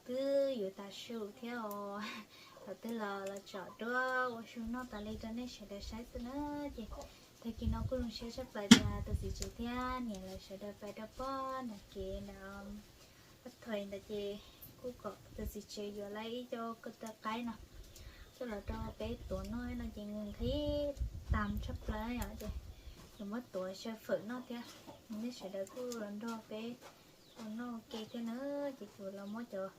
Twb yuav tav su thiab os. Thaum twg los los tsom duab ua su noj tas li rau nej sawv daws saib xwb na. Ces tag kis no kuj zoo siab tshaj plaws tias tus txiv tsev thiab niam lawv sawv daws pais rau pob nram kev ntawd, pab thuais ntawd ces kuj kom tus txiv tsev yuav lawv ib co ko taw qaib no coj los rau peb tuav noj no ces nqhis tas tshaj plaws yom. Ces yuav muab tuav xyaw fawm noj thiab. Nej sawv daws kuj los nrog peb ua noj ua ke thiab na. Ces kuv los muab cov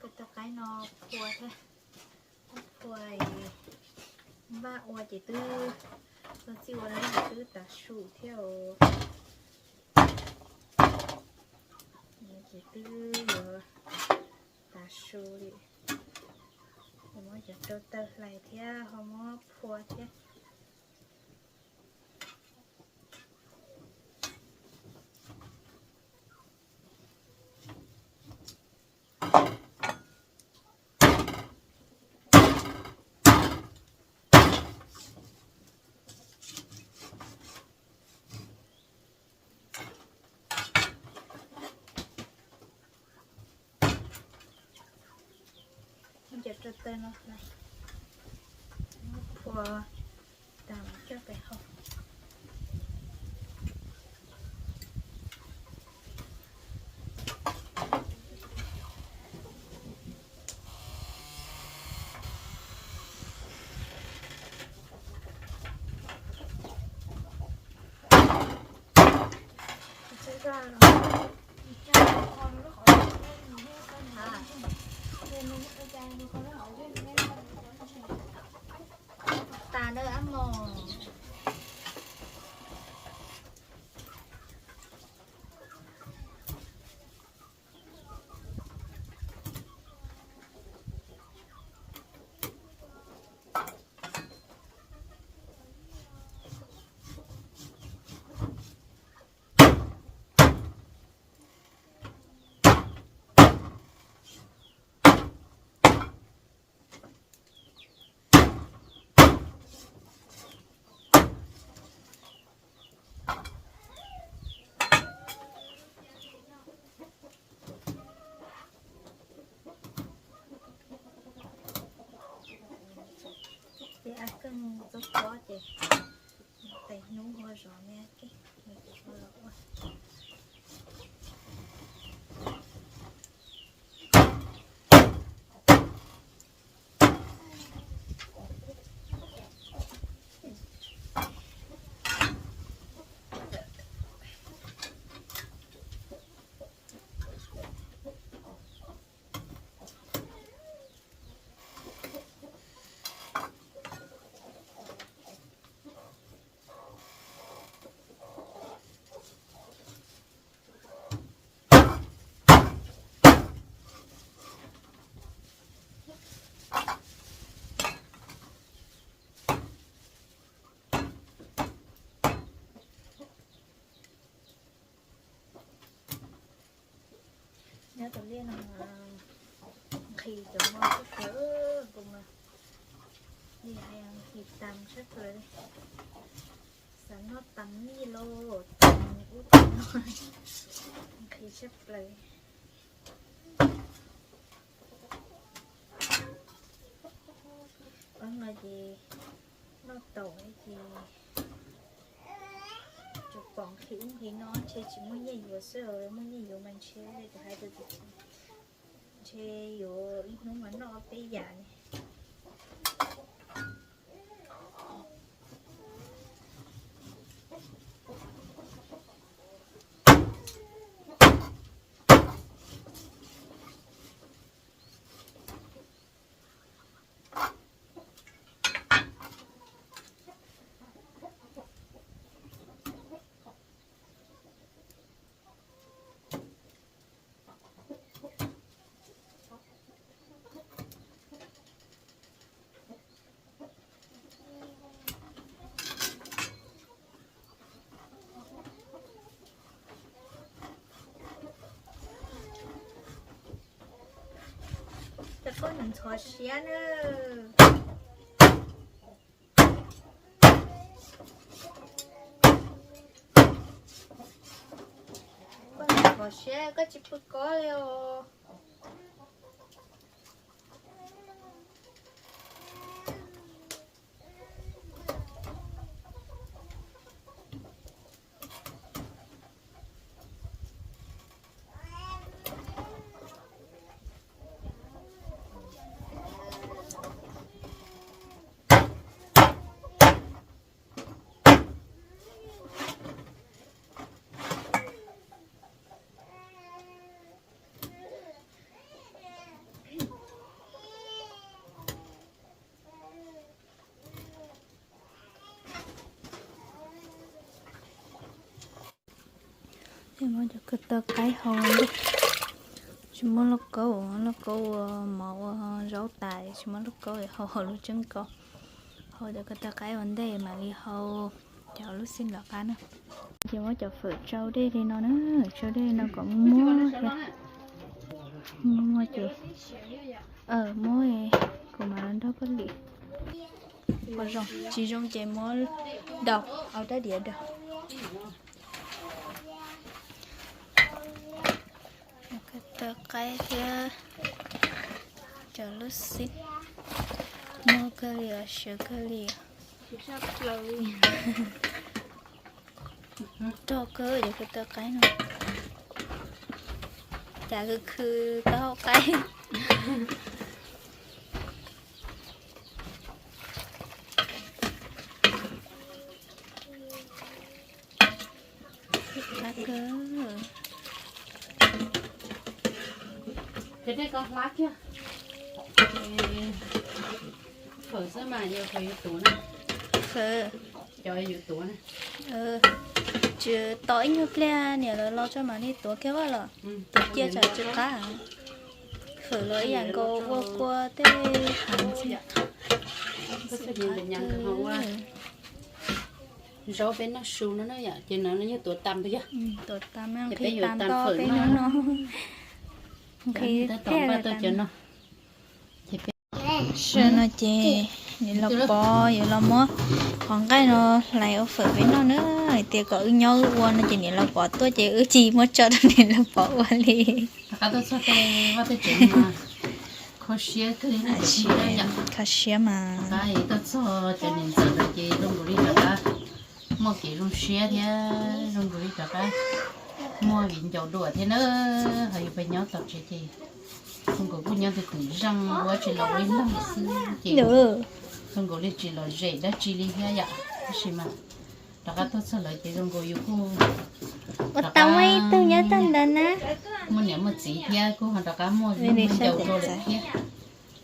ko taw qaib no phua thiab. Phua, npaj ua ces twb, txij ua lawm ces twb tav su thiab os. Ces twb yuav tav su li, muab cov rau taw hlais thiab ho muab phua thiab. Cov rau taw no hlais, phua tas coj pem hau. Tas na ab mos. Ces a keej txob pob ces tais hnub ho zov me a keej, ho zov ua. Nyob tus liaj no nqhis cov mos tshaj plaws, nqhis tas tshaj plaws li. Xav noj tas mij lauj, tas ub tas no, nqhis tshaj plaws. Ob no ces noj tau ces tsuas pom nqhis ub nqhis no, ntshe tsis muaj nyiaj yuav xwb, muaj nyiaj yuav mas ntshe kuv hais tias ntshe yuav ib hnub mas noj peb yam li. Cov koj ntxhov siab nawb. Koj ntxhov siab koj tsis pw kob li os. Cov ko taw qaib hau ua ntej, tsis muaj lauj kaub, lauj kaub ua mov ua zaub tas, tsis muaj lauj kaub hau hauv lub tseeb kaub. Hau cov ko taw qaib ua ntej mam li hau cov lub xib nraub qaib na. Ces muab cov fawm tsau dej li no na, tsau dej li no kom muag thiab. Muag ces, muab, kuv mam nrog koj lim. Qhov zoo tsis zoo ces muab daus, au rab diav daus. Ko taw qaib thiab cov lub xib, muag kawg li os, siav kawg li. Rog kawg cov ko taw qaib no, cas khwv khwv taub hau qaib. Qab kawg. Cov dej ko hlab kiag. Fawm xwb mas yog fawm yuav tuav na. Fawm. Cov yuav tuav na. Tsis tos ib nyuag pliag niam lawv los tso mam li tuav kiag vaj los. Tuav cia tsam tsis qab. Fawm los ib yam nkaus ua kua tej hav ntxiag. Zaub peb noj su no na yom, ces no yog tuav tas yog. Tuav tas, peb yuav tas fawm no. Tab tom npaj tuaj cov no. Sawv no ces niam laus Pov yuav los muab qhov nqaij no hlais ua fawm peb noj na. Hais tias kom wb nyob wb ua no ces niam laus Pov tuaj ces wb cia li muab tso rau niam laus Pov ua li. Rov qab tuaj txog tej vaj tej tsev no mas kho siab kawg li na. Kho siab mas. Rov qab tuaj txog cov niam ntxawm lawm ces zoo nkaus li rov qab muaj kev zoo siab thiab zoo nkaus li rov qab muaj viv ncaus dua thiab na. Ho yus pes nyob tom tsev ces zoo nkaus kuj nyob twb twm zeej ua tsis los ua ib leeg xwb ces zoo nkaus li tsis lom zem dab tsi li thiab yom. Tab sis mas rov qab tuaj txog lawm ces zoo nkaus yus kuj ua tau muaj ib tug nyob tag ntawd na, muaj niam muaj txiv thiab kuj ho rov qab muaj viv ncaus dua lawm thiab.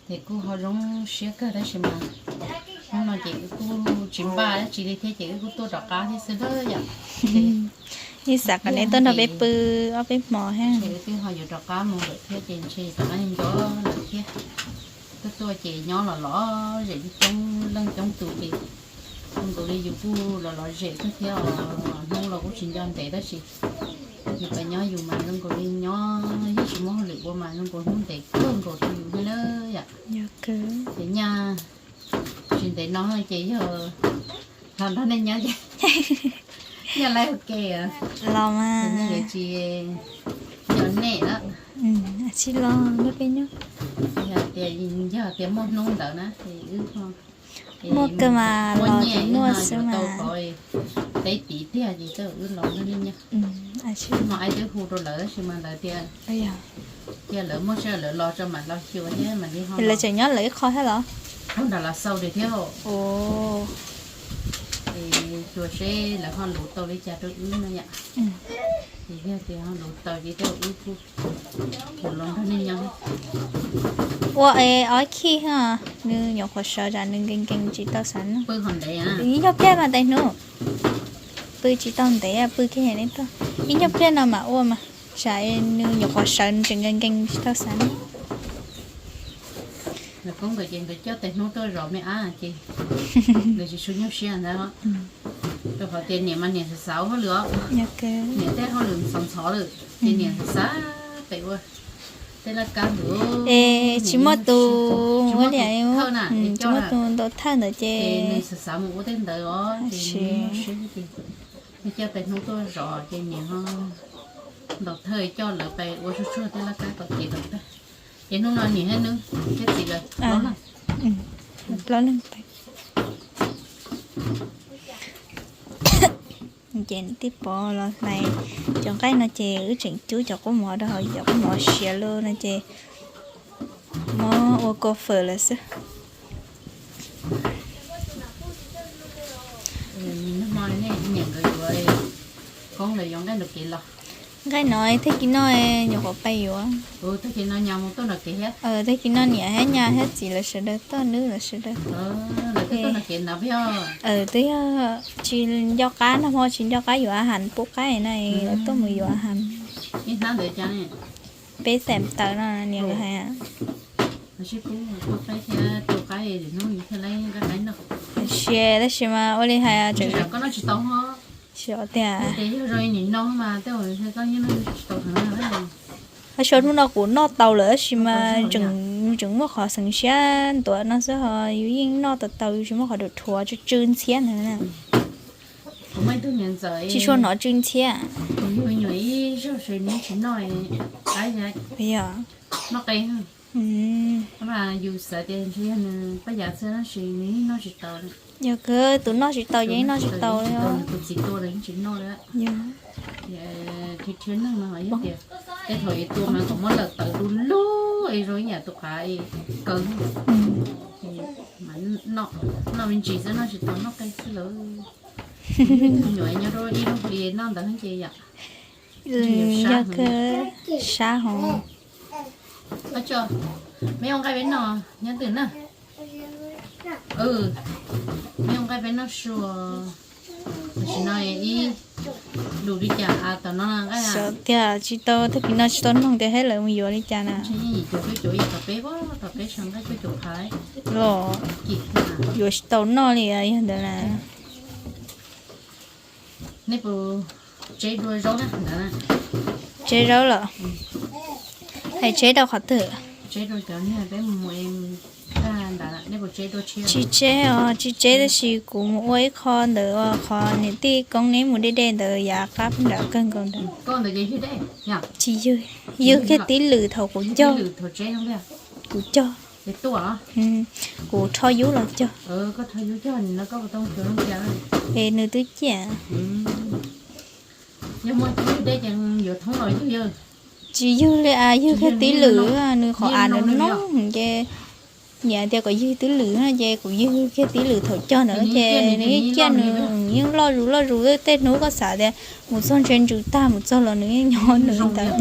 Ces kuj ho zoo siab kawg tab sis mas hnub no ces wb kuj tsis npaj dab tsi li thiab ces wb kuj tuaj rov qab thiab xwb na yom. Ib xav kom neb tuaj nrog peb pw ob peb hmo thiab. Wb twb ho yuav rov qab mus lawm thiab ces ntshe rov qab nco lawm thiab. Tuaj tuaj ces nyob los lom zem coob leej coob tus ces zoo nkaus li yus kuj los lom zem kawg thiab os. Hnub los kuj tsis nco ntev tab sis yus pes nyob yus mas zoo nkaus li nyob yeej tsis muaj hauj lwm ua mas zoo nkaus hnub ntev kawg nkaus rau yus thiab na yom. Ces nyaj tsis ntev no ces yog los nrog nej nyob ces nyaj laib ua ke los mas tsis nco nej lawm. Tsis los nrog peb nyob. Yog tias, yog tias muaj hnub ntawd na ces wb muaj kawg mas los ces muaj xwb mas. Teb tiv tiag ces wb los nrog nej nyob. Tsis muaj aib twb hu rau lawv tab sis mas lawv tias cia lawv muaj sij hawm lawv los tso mam los xyuas thiab mam li ho. Lawv tseem nyob lawv ib qho thiab los? Ub, nram Los Xaus lawm thiab. Es xyuas seb lawv ho luv tau li cas rau wb no yom. Ces yog tias ho luv tau ces tej wb kuj los nrog nej nyob. Ua es ob khij, nws nyuam qhuav sawv tsam nws nkees nkees tsis tau xav noj. Ib nyuag pliag mas tais hnub. Pw tsis tau ntev, pw kiag ib nyuag pliag no mam ua mas, tsam nws nyuam qhuav sawv nws tseem nkees nkees tsis tau xav noj. Lawv koob nkawd ces nkawd coj tais hnub tuaj zov me ab ces nkawd tsis tshua nyuaj siab ntag. Rau qhov tias niam mas niam xav xav ua hauj lwm os. Niam tej hauj lwm ntxhov ntxhov lawm ces niam xav xav pem ua tej laj kab ntawd. Es tsis muaj tus ua liam, tsis muaj tus ntau thawj ntawd ces nws xav xav mus ua tej ntawd os ces nws nyuaj siab ces nws coj tais hnub tuaj zov ces niam ho ntaus thawj coj lawv pem ua tsuag tsuag tej laj kab kom ces tau tag. Ces hnub no niam thiab nws thiab txiv lawv plaub leeg. Plaub leeg pem. Ces tij Pov los hlais cov nqaij no ces wb tseem cub cov qub mov rau hauv, cov qub mov siav lawm no ces muab ua kua fawm lawm xwb. Nag hmo nej niam nkawd yuav koob lawv yuav nqaij nram kev los? Nqaij no tag kis no nyuam qhuav pais yuav. Tag kis no niam thiab nyab thiab txiv lawv sawv daws tuaj, nws lawv sawv daws. Twb yog tsis nco qab nag hmo tsis nco qab yuav a has pub qaib na, lawv tuaj mus yuav a has. Peb xam taws no niam hais. Tab sis mas ua li hais tseem xyov tias Tab sis hnub no kuv noj tau lawm tab sis mas tseem muaj qhov xeev siab ntuav no xwb ho yus yeej noj tau tau, yus tsis muaj qhov dhuav tsw tsw ntxhiab ntawd. Tsis tshua hnov tsw ntxhiab. Yog. Yus xav tias ntshe yog nws paj yav xwb tab sis nws yeej noj tsis tau. Yog kawg, tus noj tsis tau ces yeej noj tsis tau li os. Rhiab neeg no yog tias tej thaum tua mas kom muab lawm tawv du lug es zoo ib yam tus qav kaw. Noj me ntsis xwb noj tsis tau, noj qe xwb lawm. Nyuam nyob rau ib lub hli noj ntawd ces yom. Yog kawg, sab hov. Me ua nqaij peb noj nyob twg na? Me ua nqaij peb noj sua. Tam sim no ib lus li cas tom no nqaij. Xyov tiag tsis tau, tag kis no tsis tau noog tias thiab lawv mus yuav li cas na. Cuaj caum peb, tom peb sawv nqaij cuaj caum phav los yuav tsis tau noj li yog ntawd na. Nej puas tseb dua zaub na? Tseb zaub los? Hais tseb rau qhov twg? Tsis tseb os, tsis tseb tab sis kuv mus ua ib qho ntawd, qhov niam tij koob neb mus deb deb ntawd yav qab nram kawg nkaus ntawd. Tsis ywg, ywg kiag tib lwm thaum kuv cog. Kuv cog. Kuv rho yub los cog. Es nws twb ciaj. Tsis ywg li as, ywg kiag tib lwm, nws qhov av nws no ces nyiam tias kom ywg tib lwm no ces kuv ywg kiag tib lwm thaum cog ntawd ces nws yeej ciaj, nws yeej loj zus loj zus, tej hnub koj xav tias mus txog ntshe ntsws tag mus txog los nws yeej nyob nws ntawd.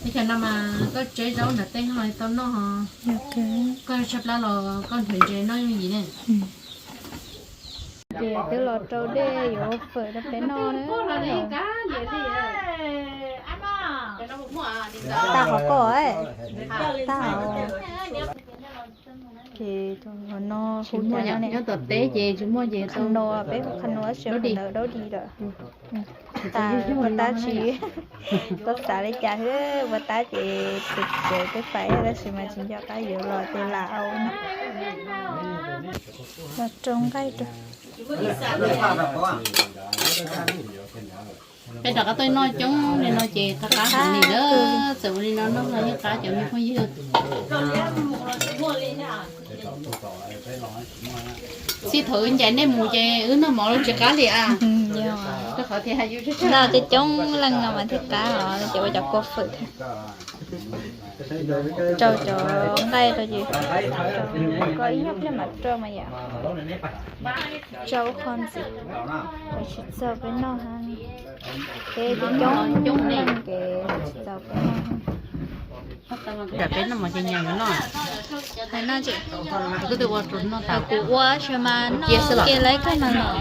Teb chaws no mas koj tseb zaub ntawm tej ho tau noj. Koj tshaib plab los koj nrhiav ntses noj yooj yim ne. Ces twb los rau dej yuav fawm rau peb noj na. Tag qhov koj, tag. Ces no hu nyob tom teb ces tsis muaj ces no peb hu qhov no tab sis ntawd daub di lawm. Tas ua tab tsis, koj xav li cas xwb, ua tab ces tus tsev twb fais tab sis mas tsis nco qab yuav los ces lam au no. Los rau nqaij rau. Peb rov qab tuaj noj coob li no ces qab qab heev li lawm, txawm ua li no noj los yeej qab cov me phooj ywg. Txij thaum wb ncaim nej mus ces wb noj mov los tsis qab li a. Rau qhov tias yus noj coob coob leej no mas thiaj qab os, ces ua cov kua fawm thiab. Rau cov nqaij rau ces koj ib nyuag pliag mam rau mas yom. Rau qhov ntxiv, tsis txaus peb noj ha. Peb coob coob leej ces tsis txaus peb noj. Tam peb noj mov ces nyas yuav noj. Hais no ces kuv ua tsuas noj tas, kuv ua tsuas mas noj kiag lawm kawg no los.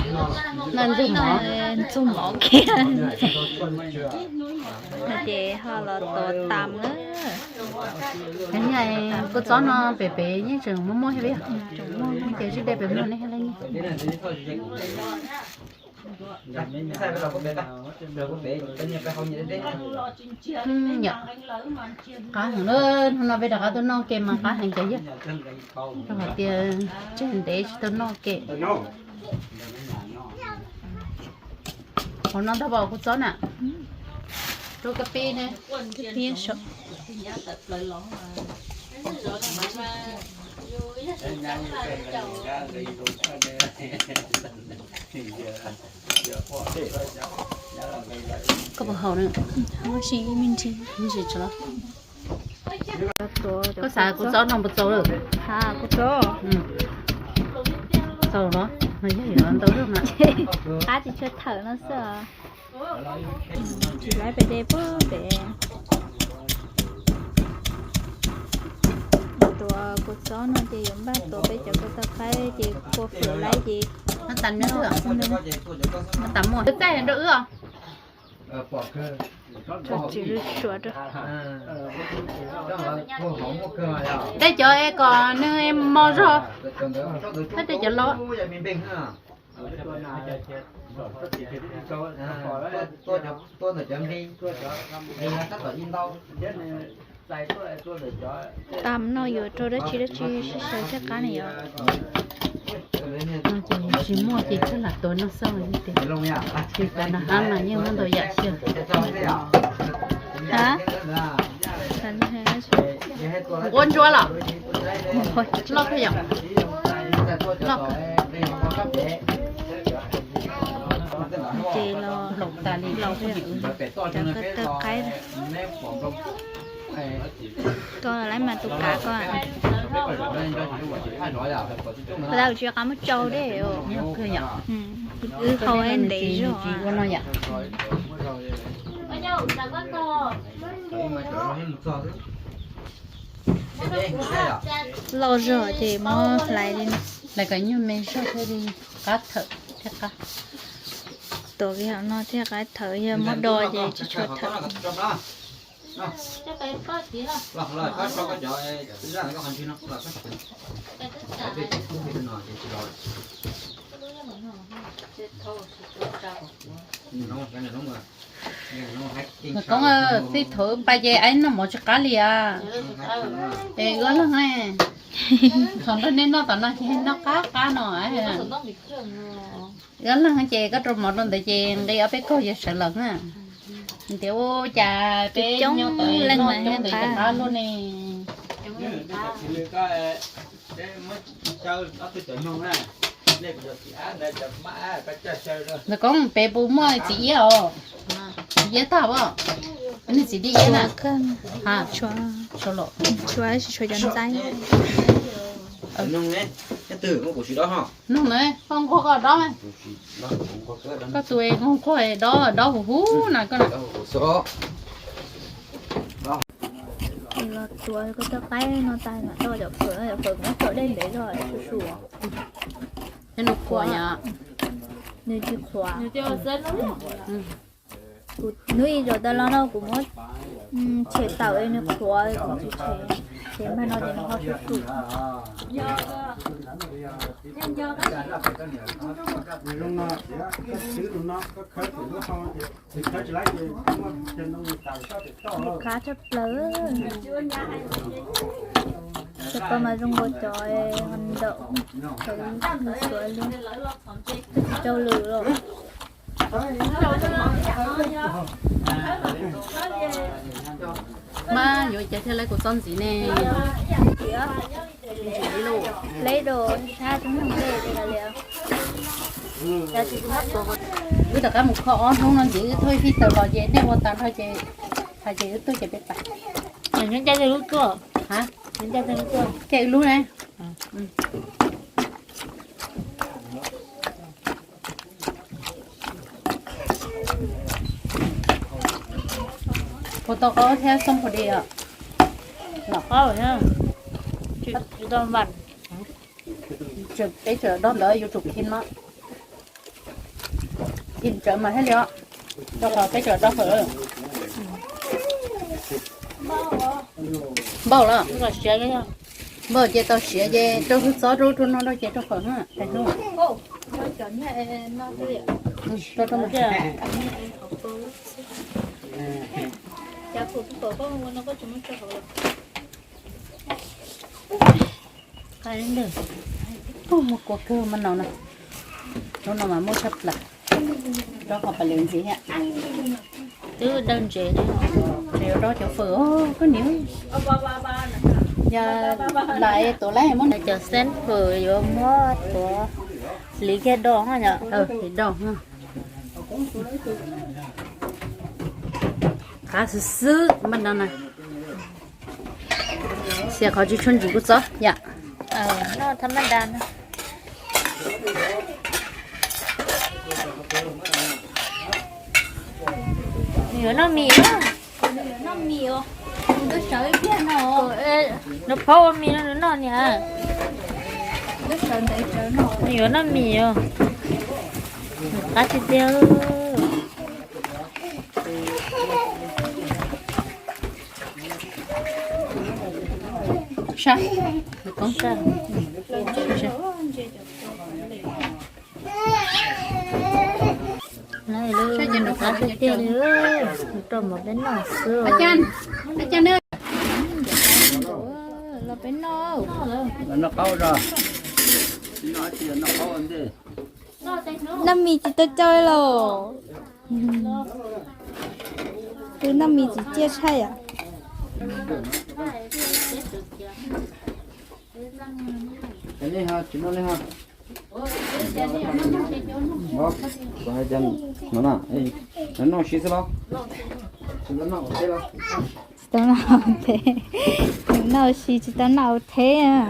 Noj ntxuag mov, ntxuag mov kiag. No ces ho los tov tas na. Kua txob no pem pem yeej tseem muaj muaj thiab, ces sib de pem muag nej thiaj li. Qab heev, hnub no peb rov qab tuaj noj ke mas qab heev cov yawg, rau qhov tias tseg ntev tsis tau noj ke. Hauv no ntag pom kua txob na. Rau kab pib ne. Koj puas haus na? Koj xav kua txob no puas txaus lawm? Kua txob. Tau los, no yog yuav ntau zaug mas. Qab tsis tshua thawm no xwb. Tsis laib pem dej puag pem. Tuav kua txob no ces yuav npaj tuav peb cov kua txob qaib ces kua fawm laib ces. Txaij rau wb os. Tso tsis suav rau. Tej cov es kom nws mos zog. Tej cov los. Tam no yuav rau dab tsi dab tsi sawv thiaj qab ne yom? Ces tsis muaj ces thiaj lam tuav no xwb. Ces tam no hab mas yeej muaj ntau yam xwb. Nquab ntsuab los? Loj kawg yom? Loj. Ces los laus, cov ko taw qaib. Koj lawv mas tus kav koj. Tau tsis qab muab tsau dej. Wb hau ntev zog. Loj zog ces muab hlais li no. Hlais kom nyuag me zog thiaj li qab thawm thiab qab. Tuav kiag hauv no thiaj qab thawm, yog muab do ces tsis tshua thawm. Nws koob, tej thaum pais ces ai noj mov tsis qab li as. Es ua leej, thaum nrog nej noj tom no ces noj qab qab no. Ua leej ces koj rau mov rau ntawd ces nqi ob peb kaug yog sawv lawm na. Tias ua cas peb coob leej noj coob ntawd ces qab luaj ne. Nws koob, peb puas muaj txiv iab os? Txiv iab tag as? Nej txiv di iab na. Tshuav, tshuav cov ntxaib. Nug na, koj nquag koj dob. Koj tus nquag koj dob, dob huv huv na koj na. Los tuav koj cov qaib no tag mam rau cov fawm, cov fawm kuv muab tso dej ntev zog su su. Nws qhuav yom? Nws tsis qhuav. Kuv hnub ib zaug tawm los no kuv muab tshem tawm nws qhuav, kuv tsis tshem, tshem npag no ces nws ho su su. Qab tshaj plaws. Cov ko mas zoo nkaus cov ntawm, cov suav li, tsis tau lwm los. Mas yuav cas thiaj li kuv txob ntxiv ne? Leb rau sab tub nug dej li. Wb rov qab mus kho ob hnub no ntxiv, wb thauj ib fij taws los ces dej ua tas nrho ces, hais ces wb tuaj ces peb pais. Nyob ncaj tej lub tuaj. Nyob ncaj tej lub tuaj. Ces wb lub ne. Puas tau qaub thiab xoob puas di os? Los qaub thiab. Peb tseem dob ntawd yuav tsum khi no. Khi tsawv mas thiaj li os. Rau qhov peb tseem dob fawm. Npaum los? Npaum ces tau siav ces rau hwj txob rau rau no rau ces rau fawm na. Muaj kua kawg mas no na. Hnub no mas muaj tshaj plaws. Rau qhov pam lwm ntxiv thiab. Twb dawb ntsev thiab. Ces yuav rau cov fawm koj niam. Yog lam tuav lawm muab cov xeeb fawm yuav muab tuav hliv kiag do yom. Hliv do. Qab xwb xwb npaj no na. Xia qhov tsis tshua ntsim kuv txob yam. Noj thab maj da na. Yuav noj mis. Nws phaub ua mis no nws noj niam. Nws yuav noj mis os. Nws qab tiag tiag. Saib, nws koob saib. Saib ces nws qab tiag tiag li. Nws rau mov peb noj xwb. Los peb noj. Noj qaub os. Noj mis tsis tau coj los. Twb noj mis tsis ciaj tshaj yom. Noj siv xwb los? Tsis tau noj ua teb. Noj siv tsis tau noj ua teb.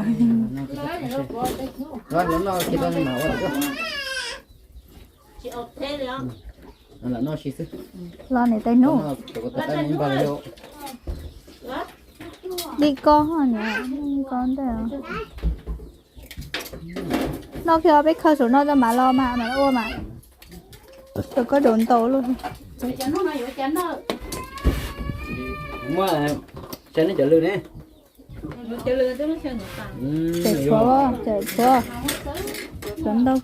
Los niam tais hnub. Dib koj niam, koj ntej. Noj kiag peb khaws saum no rau mam los mas mam ua mas. Rau koj zaum ntaus luaj. Muab, cov lw ne. Cov tshuav, cov tshuav, tshuav ntau.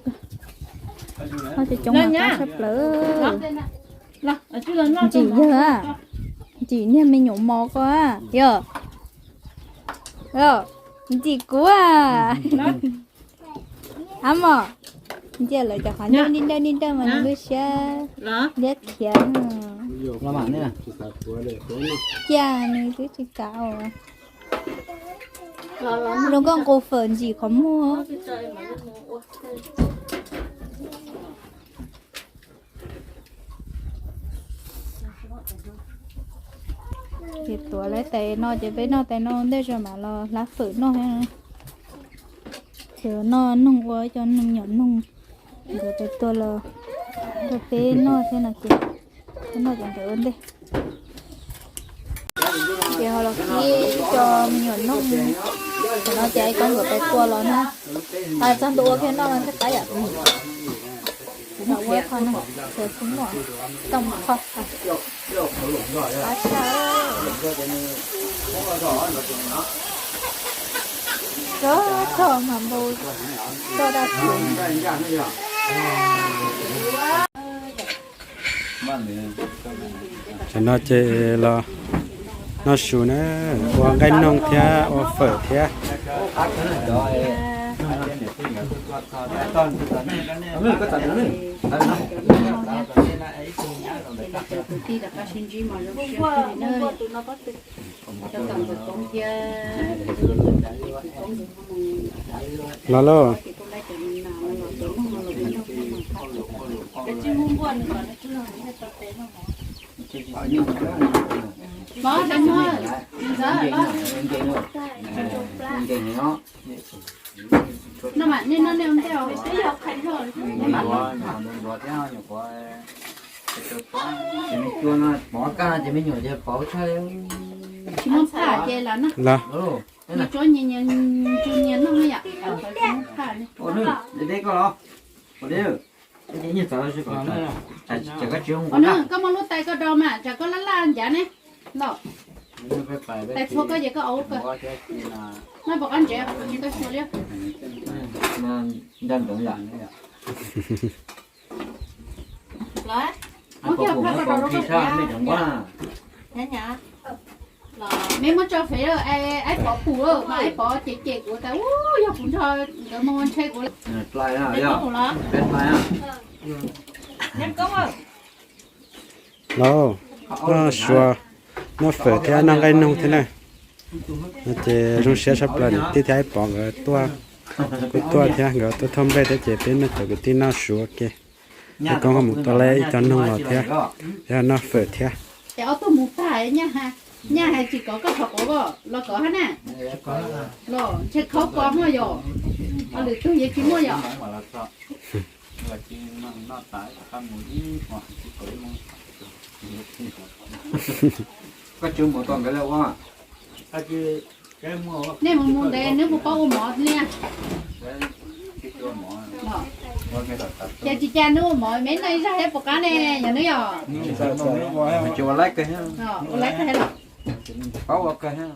Cov coob mas qab tshaj plaws. Ntsim yawg, ntsim niag me nyuam mos ko yog. Ntsim kuv. Ab mos, ntsia lawv cov qhov ncauj nti nrawj nti nrawj mas nws lub siab liab khiav. Cia nws twb tsis kav os. Zoo nkauj nqus fawm ntsim qhov muag. Ces tuav lawv tais no ces peb noj tais no ntej tso mam los hlab fawm noj thiab. Ces noj noog ua cov noog nyuam noog, nkawd tais tua los rau peb noj thiab no ces peb noj ces nkawd ua ntej. Ces ho los kib cov me nyuam noog, tam no ces ib koob nkawd tais tua los na. Txog ntua ua kiag noj no thiaj qab yom. Ua qho no, xav xub muaj tau mus qho. Qab tshaj. Txog txog mas npau txog dab tsi. Tam no ces los noj su na, ua nqaij noog thiab ua fawm thiab. Los lauj. Tsis muaj phaj ces los na. Los. Nws tsuav nyias nyias ntsws nyias noj na yom, tsis muaj phaj ne. Koj muab lub tais koj do mas tsam koj laj laj ncav ne. Los, tais txhua koj ces koj au kawg. Maj pom qab ntsev, tsis tau xyuas li. Los, muab kiag phaj koj rau rau koj. Me muab tso fev, aib pov pum mas aib pov cem cem kuv tas, yog kuv nrog nkawd mus ntshe kuv. Los, noj suav, noj fawm thiab noj nqaij noog thiab na. No ces zoo siab tshaj plaws niam tij thiab aib pov nkawd tuaj, kuj tuaj thiab nkawd tuaj thauj nplej thiab ces peb muaj cov kwv tij noj suav ua ke. Peb koob ho mus tua lawm ib co noog los thiab, thiab noj fawm thiab. Es ob tug mus tag, nyaj hais tsis kov koj qhov quav los kov hab na. Los ntshe khaub ko muaj yom, lwm tug yeej tsis muaj yom. Koj tsis ua mov tom nkawd li ua? Nej mus mus ntev neb puas paub ua mov li? Ces tsis cas neb ua mov me no ib zag thiab puas qab ne, yog neb yog? Tsis ua laib kawg thiab. Ua laib kawg thiab los? Paub ua kawg thiab.